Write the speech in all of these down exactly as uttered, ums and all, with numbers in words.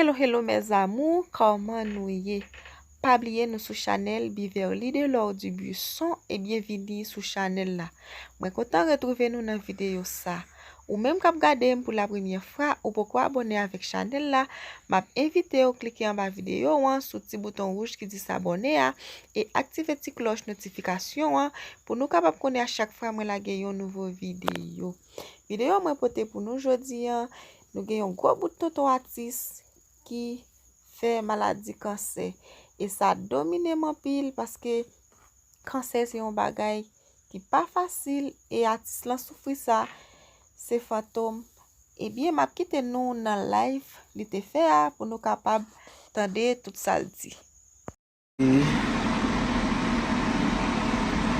Hello, hello mes amours, kòman nou ye? Pa bliye nou sou chanèl Beverly Delor Dubuisson e byenvini sou chanèl la. Mwen kontan retwouve nou nan videyo sa. Ou menm k ap gade m pou la premyè fwa, ou poko abòne avèk chanèl la, m ap envite w klike anba videyo an sou ti bouton wouj ki di sabòne a e aktive ti klòch notifikasyon an pou nou kapab konnen a chak fwa mwen lage yon nouvo videyo. Videyo mwen pote pou nou jodi an, nou gen yon gwo bout tonton atis ki fè maladi kansè. E sa domine m anpil paske kansè se yon bagay ki pa fasil e atis lan soufri sa, se Fantom. Ebyen, m ap kite nou nan live li te fè a pou nou kapab tande tout sa l di.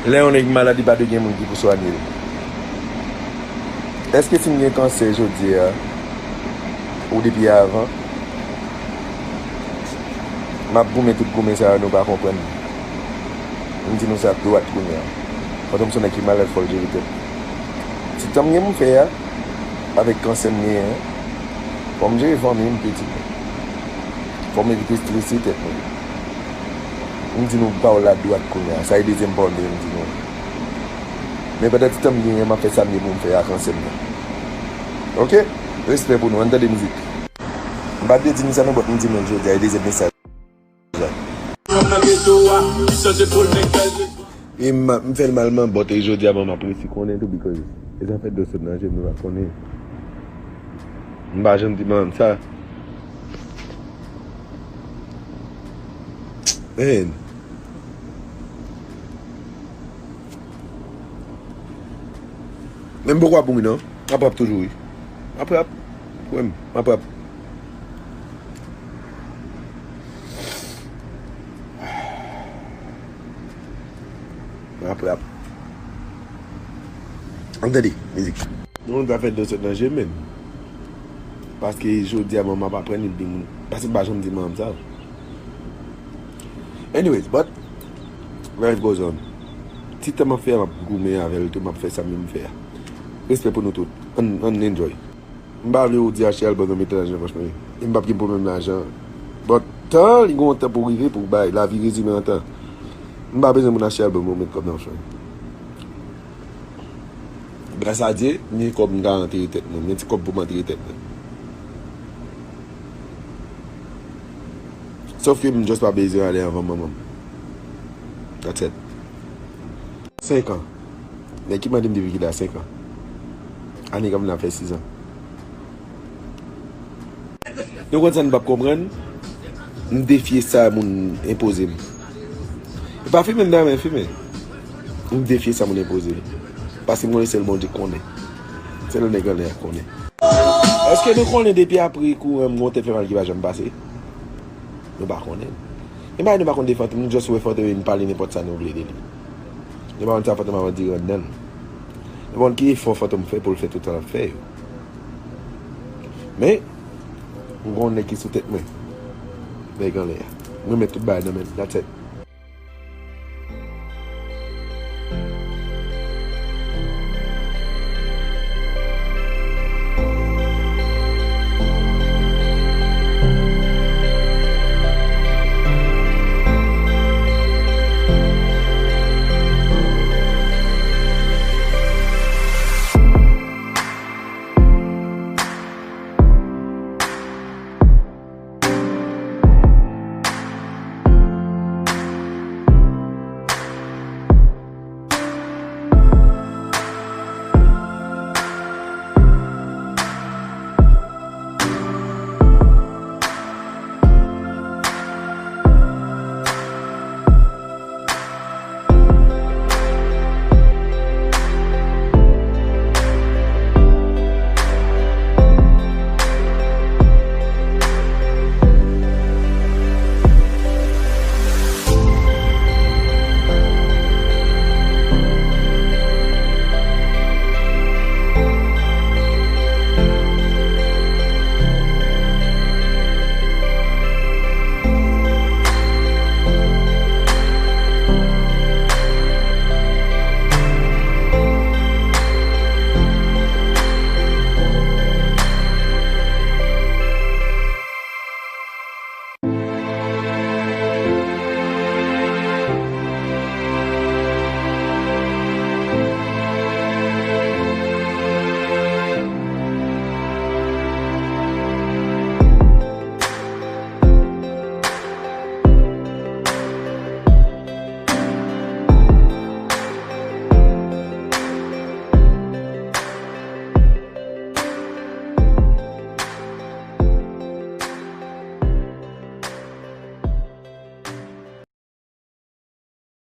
Lè yon nèg malad, li pa dwe gen moun ki pou swanye l. Èske si m gen kansè jodi a, ou depi avan, m ap goumen tout goumen sa yo, nou pa konprann. M di nou sa dwat kounye a. Fantom se yon nèg ki malad, fò l jere tèt. Ti tan m gen pou m fè a, avèk kansè m genyen an, fò m jere fanmi m, pitit mwen. Fò m evite estrese tèt mwen. M di nou pawòl la dwat kounye a. Sa e dezyèm pawòl mwen m di nou. Men pandan ti tan m genyen, m ap fè sa m gen pou m fè a kansè m nan. Oke? Respè pou nou. Ann tande mizik. M pa t vle di nou sa non, but m di nou l jodi a, e dezyèm mesaj la. E m, m fè l mal, man, but e jodi a, man, m ap resi konnen tou, because e zafè dlo sot nan je m, nou pa konnen. M pa janm di manman m sa. Man. Men m poko ap mouri non. M ap rap toujou wi. M ap rap. Wi, m ap rap. M ap rap. Ann tande mizik. Nou konn zafè dlo sot nan je m, men. Paske jodi a, manman m ap aprann li di moun. Paske m pa janm di manman m sa. Anyways, but life goes on. Ti tan m ap fè a, m ap goumen avè l tou, m ap fè sa m vle m fè a. Respè pou nou tout. Ann, ann enjoy. M pa vle ou di achte album nan, mete lajan nan pòch mwen. E m p ap gen pwoblèm lajan. But tan, li gen yon tan pou rive, pou bay. Lavi rezime an tan. M pa bezwen moun achte album pou met kòb nan pòch mwen. Gras a Dye, m gen kòb m ka antere tèt mwen. M gen ti kòb pou m antere tèt mwen. Sòf ke m just pa bezwen ale anvan manman m. That's it. Senk an. Nèg ki mande m depi kilè a, senk an. Ane k ap vini ap fè sis an. Nou konn sa nou p ap konprann? M defye sa moun enpoze m. E pa fimen m ta renmen fimen. M defye sa moun enpoze m. Paske m konnen sèl Bondye konnen. Sèl nèg anlè a konnen. Èske nou konnen depi apre kou an m gon tèt fè mal ki pa janm pase? Nou pa konnen. E bagay nou pa konn de Fantom, nou just wè Fantom e n pale nenpòt sa nou vle de li. Nou pa konn sa Fantom ap andire anndan l. Nou pa konn ki efò Fantom fè pou l fè tout sa l ap fè yo. Men, m gon nèg ki sou tèt mwen. Nèg anlè a. Mwen met tout bagay nan men l. That's it.